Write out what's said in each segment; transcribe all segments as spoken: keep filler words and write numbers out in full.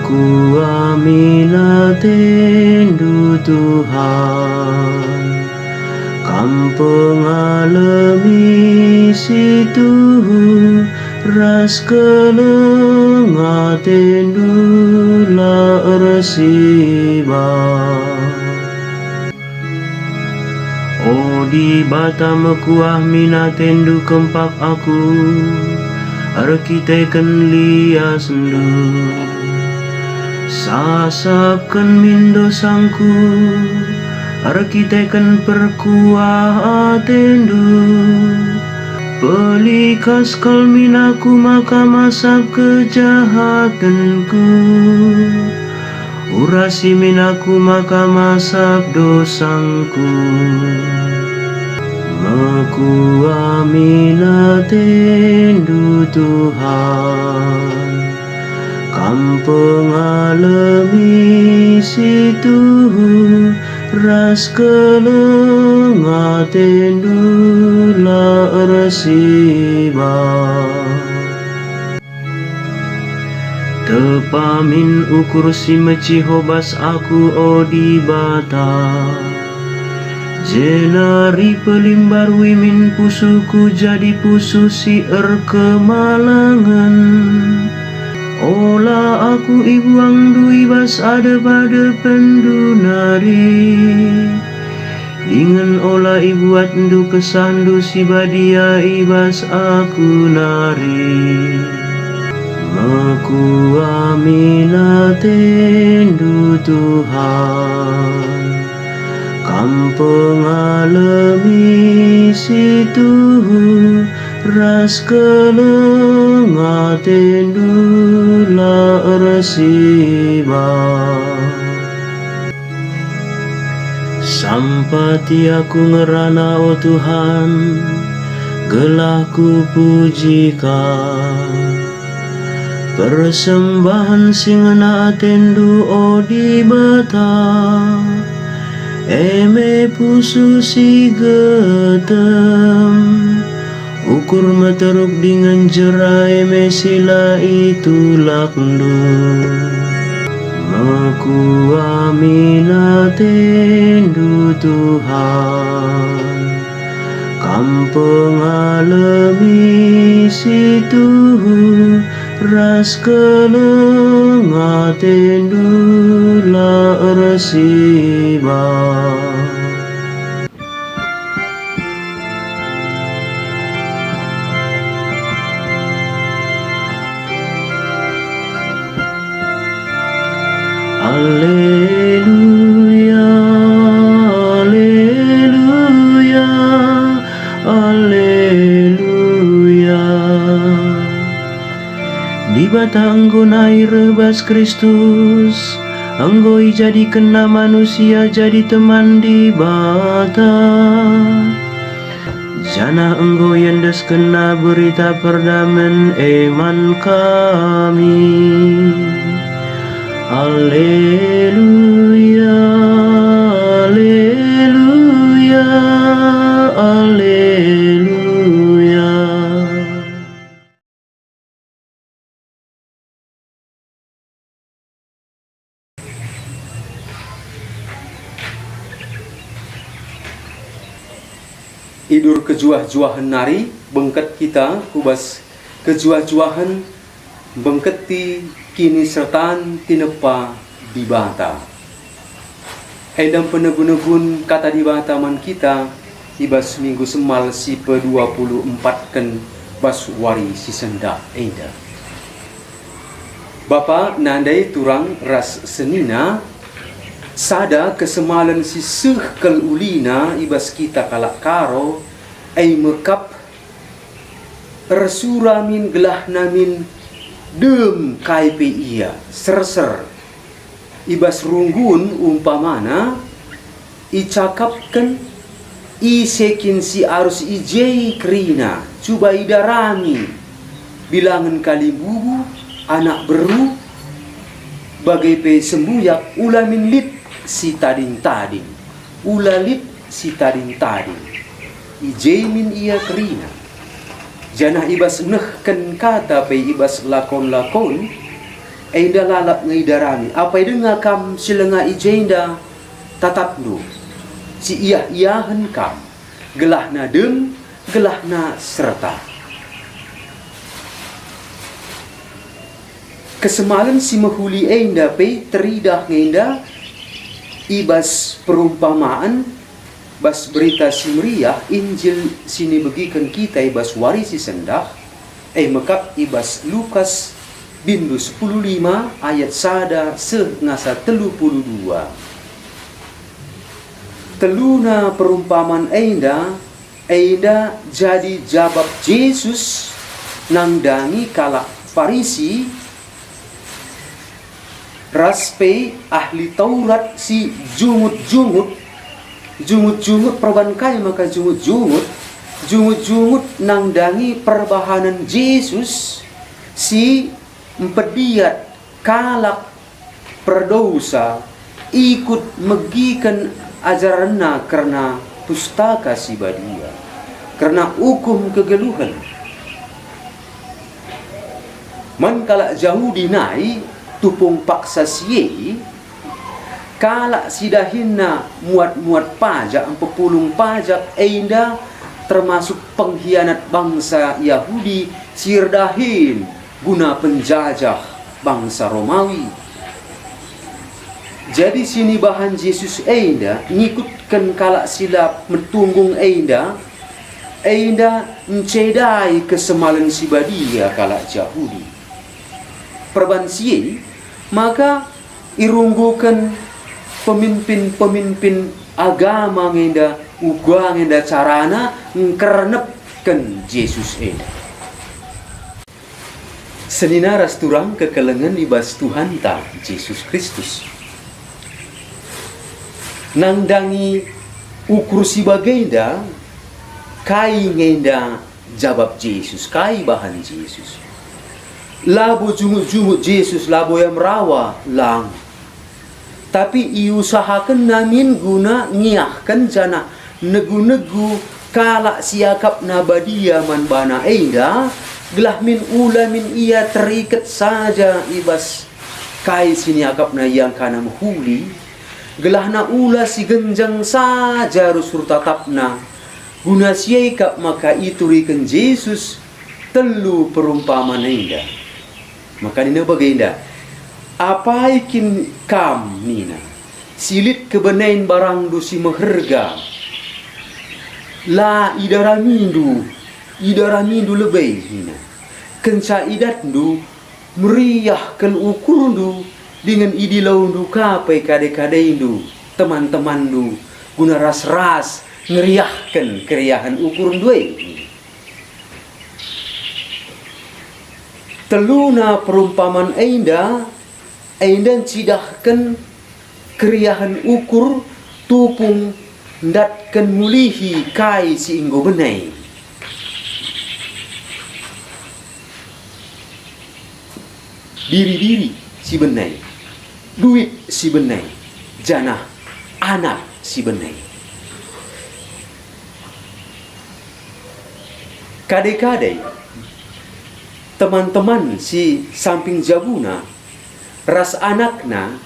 Kuamila atendu, Tuhan, Kam pengalemi si tuhu, ras keleng atendu la ersiba. O Dibata, mekuah min atendu kempak aku erkiteken liasndu. Sasapken min dosangku erkiteken perkuah atendu. Pelikas kal min aku maka masap kejahatenku. Urasi min aku maka masap dosangku. Mekuah min atendu, Tuhan, Kam pengalemi si tuhu, ras keleng atendu la ersiba. Tepa min ukur si meciho bas aku, o Dibata, jenari pelimbarui min pusuhku jadi pusuh si erkemalangen. Ola aku ibuangndu i bas adep-adepenndu nari. Dingen ola ibuatndu kesahndu si badia i bas aku nari. Mekuah min atendu, Tuhan, Kam pengalemi si tuhu, ras keleng atendu la ersiba. Sampati aku ngerana, o Tuhan, gelah kupuji Kam. Persembahen si ngena atendu, o Dibata, e me pusuh si getem. Ukur meteruk dingen jera e me si la itulakndu. Mekuah min atendu, Tuhan, Kam pengalemi si tuhu, ras keleng atendu la ersiba. Aleluya, aleluya, aleluya. Dibata enggo nai reh bas Kristus, enggo ijadikenNa manusia jadi teman Dibata, janah enggo iendeskenNa Berita Perdamen e man kami. Aleluya, aleluya, aleluya. Idur kejuah-juahen nari, bengket kita ku bas kejuah-juahen mbengketi kinisertan tinepa Dibata. Enda penegu-negun Kata Dibata man kita i bas Minggu Semal si pedua puluh empatken bas wari si sendah enda. Bapa, nande, turang ras senina, sada kesemalen si seh kal ulina i bas kita kalak Karo, e me kap ersura min gelahna min dem kai pe ia, serser. I bas runggun umpamana, icakapken, ise kin si arus i je kerina, cuba idarami bilangen kalimbubu, anak beru, bage pe sembuyak, ula min lit si tading-tading, ula lit si tading-tading. I je min ia kerina. Janah i bas nehken kata pe i bas lakon-lakon, Enda lalap nge idarami, apai denga kam si langa i jenda tatapndu, si iah-iahen kam, gelahna dem, gelahna serta. Kesemalen si mehuli enda pe teridah nge enda i bas perumpamaan, bas Berita Si Meriah, Injil si nibegiken kita i bas wari si sendah, e mekap i bas Lukas bindu sepuluh lima ayat sada seh ngasa telu puluh dua. Teluna perumpaman enda, enda jadi jabap Jesus nandangi kalak Parisi ras pe ahli Taurat si jungut-jungut. Jungut-jungut perban kai maka jungut-jungut? Jungut-jungut nandangi perbahanen Jesus si mpediat kalak perdosa ikut megiken ajarenna kerna Pustaka Si Badia, kerna ukum kegeluhen. Man kalak Jahudi nai tupung paksa si e, kalak si dahinna muat-muat pajak, mpepulung pajak enda termasuk penghianat bangsa Jahudi si erdahin guna penjajah bangsa Romawi. Jadi si nibahan Jesus enda ngikutken kalak si la metunggung enda, enda ncedai kesemalen si badia kalak Jahudi. Perban si e, maka irungguken pemimpin-pemimpin agama ngenda uga ngenda carana ngkernepken Jesus enda. Senina ras turang kekelengen i bas Tuhanta Jesus Kristus. Nandangi ukur si bagenda, kai ngenda jabap Jesus, kai bahan Jesus? Labo jungut-jungut Jesus, labo ia merawa, lang. Tapi iusahakenna min guna ngiahken janah negu-negu kalak si akapna badia man bana enda, gelah min ula min ia teriket saja i bas kai si niakapna iangkana mehuli, gelahna ula si genjang saja rusur tatapna. Guna si e kap maka ituriken Jesus telu perumpaman enda. Maka nina bagenda, "Apai kin kam," nina, "si lit kebenain barangndu si meherga, la idaramindu, idaramindu lebe," nina. "Kenca idatndu, meriah kal ukurndu, dingen idilondu ka pe kade-kadendu, teman-temanndu, guna ras-ras ngeriahken keriahen ukurndu e." Teluna perumpaman enda, enda ncidahken keriahen ukur tupung ndatken mulihi kai si enggo benai. Biri-biri si benai, duit si benai, janah anak si benai. Kade-kade, teman-teman si samping jabuna ras anakna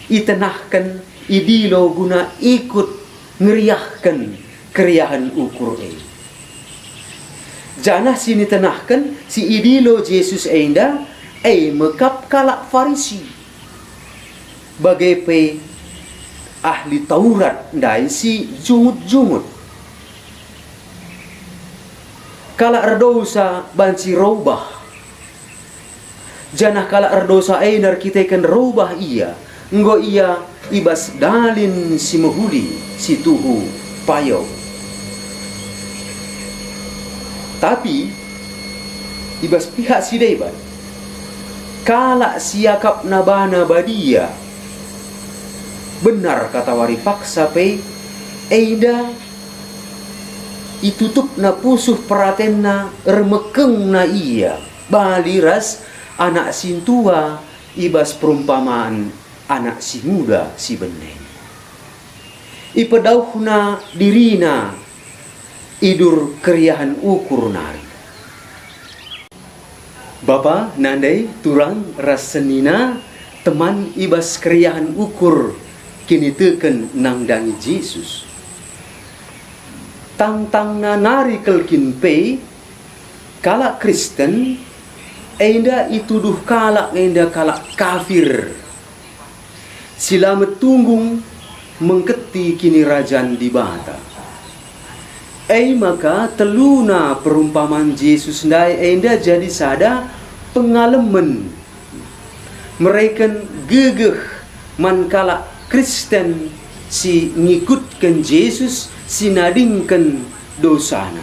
itenahken idilo guna ikut ngeriahken keriahen ukur e. Janah si nitenahken si idilo Jesus enda, e me kap kalak Farisi, bage pe ahli Taurat ndai si jungut-jungut. Kalak erdosa banci robah, janah kalak erdosa enda erkiteken robah ia, enggo ia i bas dalin si mehuli, si tuhu payo. Tapi i bas pihak si deban, kalak si iakapna bana badia, benar katawari paksa pe, enda itutupna pusuh peratenna, ermekengna ia, bali ras anak sintua i bas perumpaman anak si nguda si benai. Ipedauhna dirina idur keriahen ukur nari. Bapa, nande, turang ras senina, teman i bas keriahen ukur kiniteken nandangi Jesus. Tangtangna nari kal kin pe, kalak Kristen enda ituduh kalak enda kalak kafir, si la metunggung mengketi Kinirajan Dibata. E maka teluna perumpaman Jesus ndai enda jadi sada pengalemen mereken gegeh man kalak Kristen si ngikutken Jesus si nadingken dosana.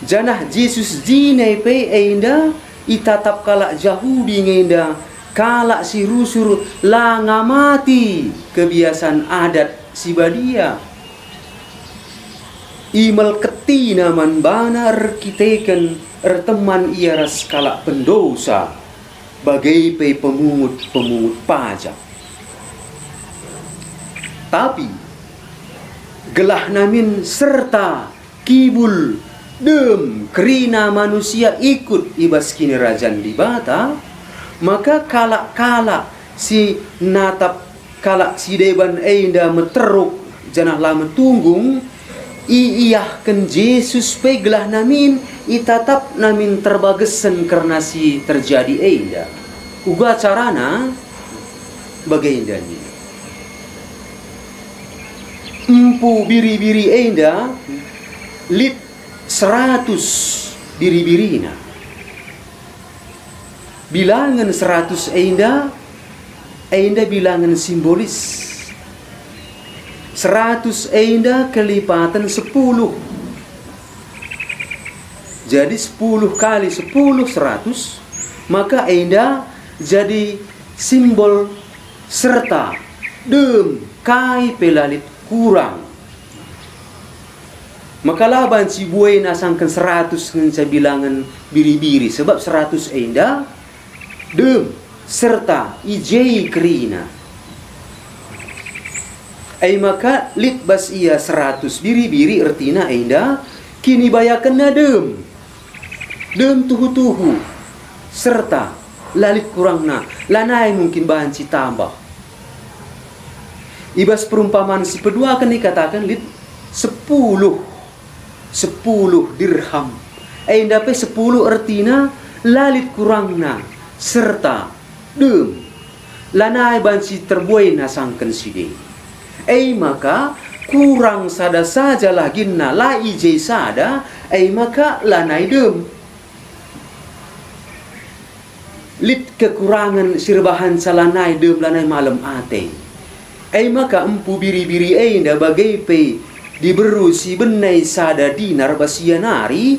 Janah Jesus jine pe enda itatap kalak Jahudi nge enda kalak si rusur la ngamati kebiasan adat si badia. Imelketina man bana erkiteken erteman ia ras kalak pendosa, bage pe pemungut-pemungut pajak. Tapi gelah namin serta kibul dem kerina manusia ikut i bas Kinirajan Dibata, maka kalak-kalak si natap kalak si deban enda meteruk janah la metunggung, iiahken Jesus pe gelah namin itatap namin terbagesen kerna si terjadi enda. Uga carana? Bagenda nina. Empu biri-biri enda lit seratus biri-birina. Bilangen seratus enda, enda bilangen simbolis. Seratus enda kelipaten sepuluh. Jadi sepuluh kali sepuluh seratus, maka enda jadi simbol serta dem kai pe la lit kurang. Maka la banci buaina asangken seratus ngenca bilangen biri-biri, sebab seratus enda dem serta i je kerina. E maka lit bas ia seratus biri-biri, ertina enda kinibayakenna dem. Dem tuhu-tuhu, serta la lit kurangna, lanai mungkin banci tambah. I bas perumpaman si peduaken ikataken lit sepuluh, sepuluh dirham. Enda pe sepuluh ertina la lit kurangna, serta dem. Lanai banci terbuai nasangken si de. E maka, kurang sada sajalah ginna la i je sada, e maka lanai dem. Lit kekurangen si erbahanca lanai dem, lanai malem ate. E maka empu biri-biri enda bage pe diberu si bene sada dinar bas ia nari,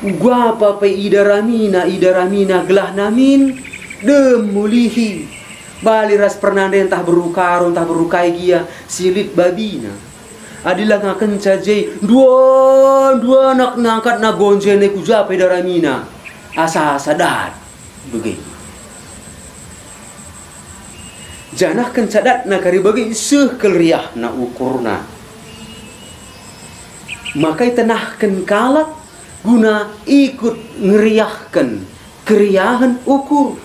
uga pe idaramina, idaramina gelah namin dem mulihi, bali ras pernande ntah beru karo ntah beru kai gia si lit babina. Adi la ngakenca je, ndua-ndua nak nangkatna gonjene ku ja pe idaramina, asa-asa dat bage. Janah kenca datna kari bage seh kal riahna ukurna. Maka itenahken kalak guna ikut ngeriahken keriahen ukur.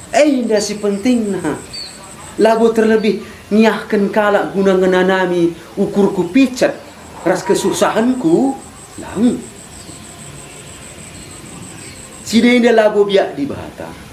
Enda si pentingna. Labo terlebih ngiahken kalak guna ngenanami ukurku picet ras kesusahenku, lang. Si enda labo biak Dibata.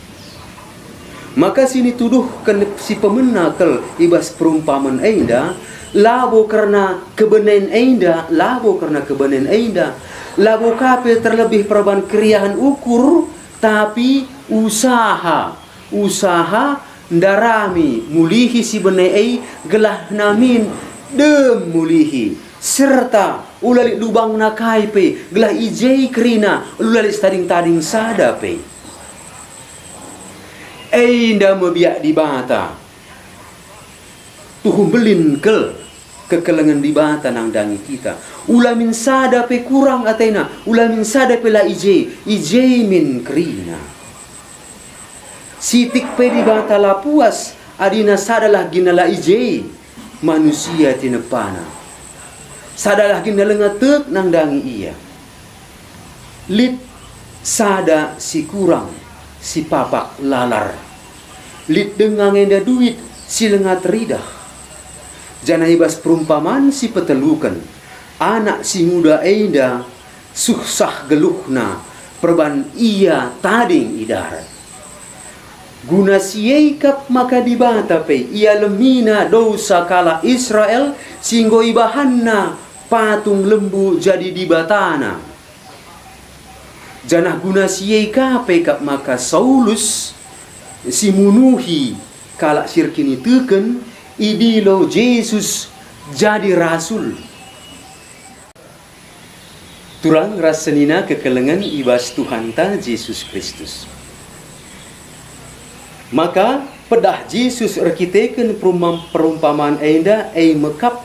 Maka si nituduhken si pemena kal i bas perumpamen enda, labo kerna kebenen enda, labo kerna kebenen enda, labo ka pe terlebih perban keriahen ukur, tapi usaha, usaha ndarami mulihi si bene e gelah namin dem mulihi, serta ula lit lubangna kai pe, gelah i je kerina, ula lit stading-tading sada pe. Enda me biak Dibata. Tuhu mbelin kal kekelengen Dibata nandangi kita. Ula min sada pe kurang atena, ula min sada pe la i je, i je min kerina. Sitik pe Dibata la puas adina sadalah gina la i je manusia tinepana. Sadalah gina lenga tek nandangi Ia. Lit Sada si kurang, si papak lalar. Lit denga enda duit si langa teridah. Janah i bas perumpaman si peteluken, anak si nguda enda suhsah geluhna perban ia tading i darat. Guna si e kap maka Dibata pe ialemina dosa kalak Israel si enggo ibahanna patung lembu jadi dibatana. Janah guna si e ka pe kap maka Saulus si munuhi kalak si erkiniteken idilo Jesus jadi rasul. Turang ras senina kekelengen i bas Tuhanta Jesus Kristus. Maka pedah Jesus erkiteken perumam-, perumpaman enda e mekap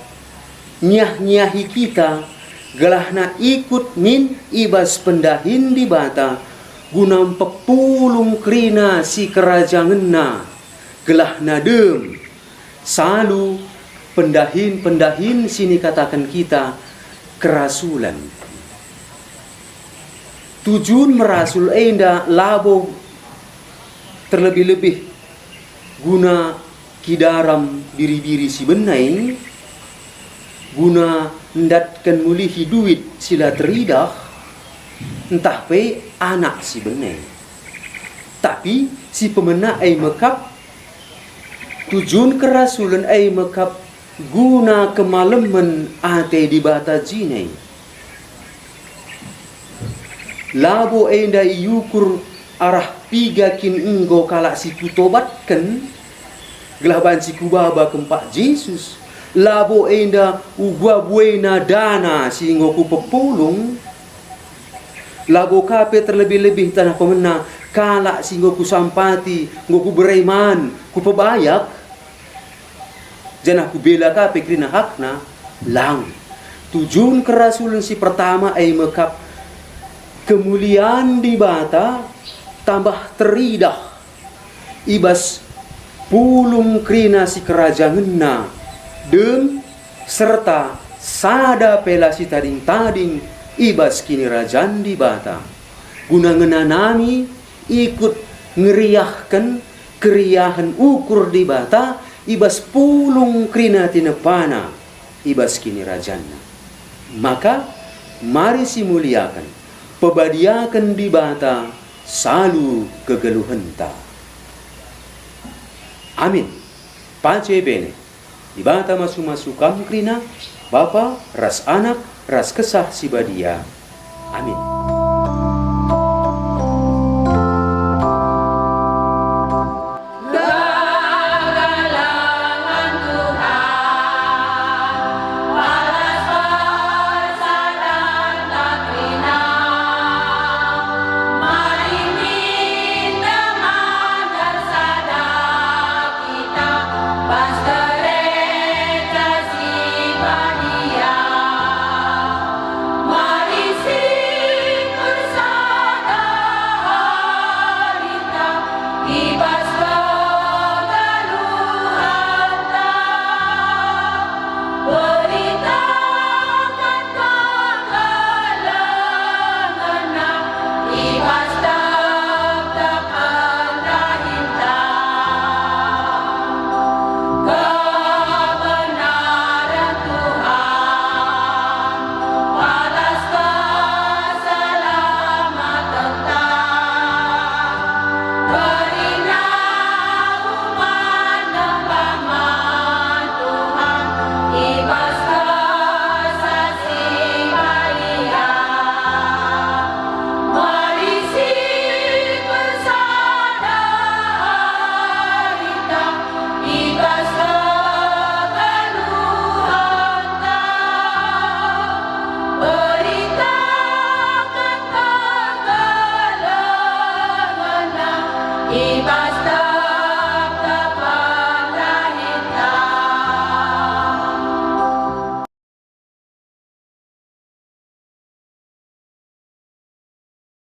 ngiah-ngiahi kita, gelahna ikut min i bas pendahin Dibata guna mpepulung kerina si kerajangenna, gelahna dem salu pendahin-pendahin si nikataken kita kerasulen. Tujun merasul enda labo terlebih-lebih guna kidaram biri-biri si bene, guna ndatken mulihi duit si la teridah, ntah pe anak si bene. Tapi si pemena e mekap, tujun kerasulen e mekap guna kemalemen ate Dibata jine. Labo enda iukur arah piga kin enggo kalak si kutobatken, gelah banci kubaba kempak Jesus. Labo enda uga buena dana si enggo kupepulung. Labo ka pe terlebih-lebih taneh pemena kalak si enggo kusampati, enggo kubere man, kupebayak, janah kubela ka pe kerina hakna, lang. Tujun kerasulen si pertama e mekap kemulian Dibata tambah teridah i bas pulung kerina si kerajangenna dem, serta sada pe la si tading-tading i bas Kinirajan Dibata. Guna ngenanami ikut ngeriahken keriahen ukur Dibata i bas pulung kerina tinepana i bas Kinirajanna. Maka, mari simuliaken, pebadiaken Dibata salu kegeluhenta. Amin. Pace bene. Dibata masu-masu kam kerina, Bapa ras Anak ras Kesah Si Badia. Amin. Bas gereja si badia, mari si ersada arita i bas kegeluhenta. Beritaken kegelengenna i bas tep-tep dahinta. Kebenaran Tuhan, balas keselamatan. Kerina umat nembah man Tuhan, i bas Kesah Si Badia. Mari si ersada arita i bas kegeluhenta. Beritaken kegelengenna i bas